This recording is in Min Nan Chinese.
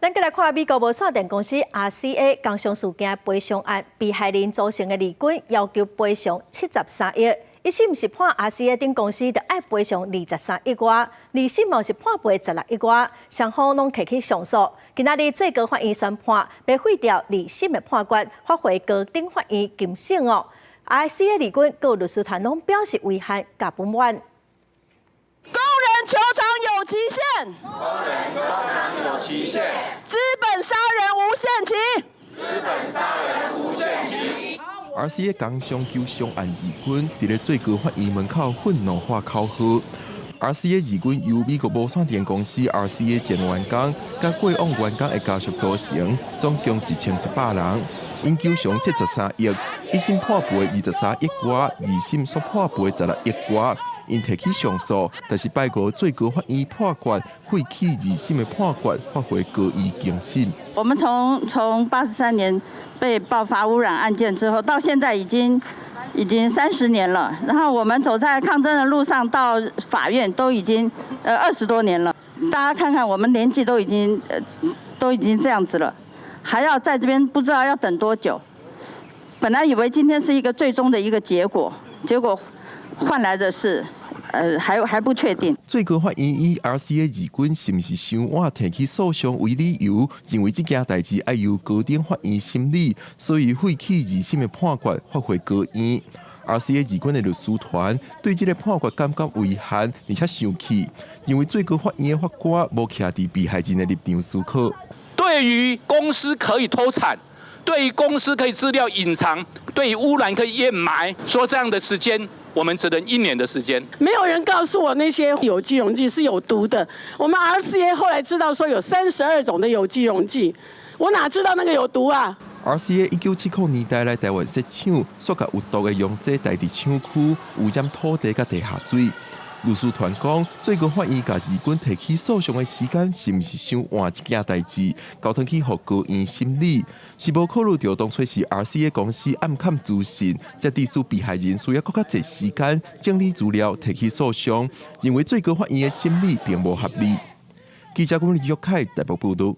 咱閣來看美國無線電公司 RCA 工傷事件賠償案，被害人組成的義軍要求賠償73億，一審是判 RCA 等公司著愛賠償23億外，二審嘛是判賠16億外，雙方攏提起上訴。今仔日最高法院宣判，欲廢掉二審的判決，發回高等法院逕審哦。RCA 義軍佮律師團攏表示遺憾佮不滿。工人求償有期限，工人求償有期限，資本殺人無限期，資本殺人無限期。 RCA 工傷求償案義軍佇咧最高法院門口憤怒喊口號。RCA 義軍由美國無線電公司 RCA 前員工佮過往員工的家屬組成，總共1100人。𪜶求償73億，一審判賠23億外，二審煞判賠16億外。𪜶提起上訴，但是拜五最高法院判決廢棄二審的判決，發回高院逕審。我們從83年被爆發污染案件之後，到現在已經30年了。然後我們走在抗爭的路上，到法院都已經20多年了。大家看看，我們年紀都已經這樣子了，還要在這邊不知道要等多久。本來以為今天是一個最終的一個結果，結果換來的是，還不確定。最高法院以 RCA 義軍是毋是傷晚提起訴訟為理由，認為這件代誌愛由高等法院審理，所以廢棄二審的判決，發回高院。RCA 義軍的律師團對這個判決感覺遺憾，而且生氣，認為最高法院的法官無徛佇被害人的立場思考。對於公司可以偷產，對於公司可以資料隱藏，對於污染可以掩埋，說這樣的時間，我們只能一年的時間。沒有人告訴我那些有機溶劑是有毒的。我們 RCA 後來知道說有32種的有機溶劑，我哪知道那個有毒啊？ RCA 1970年代來台灣設廠，煞共有毒的溶劑帶佇廠區，污染土地佮地下水。律師團講，最高法院共義軍提起訴訟的時間是毋是傷晚？這件代誌，交轉去予高院審理，是無考慮著當初是 RCA 公司暗崁資訊，才致使被害人需要閣較濟時間整理資料提起訴訟，認為最高法院的審理並無合理。記者郭立玉凱台北報導。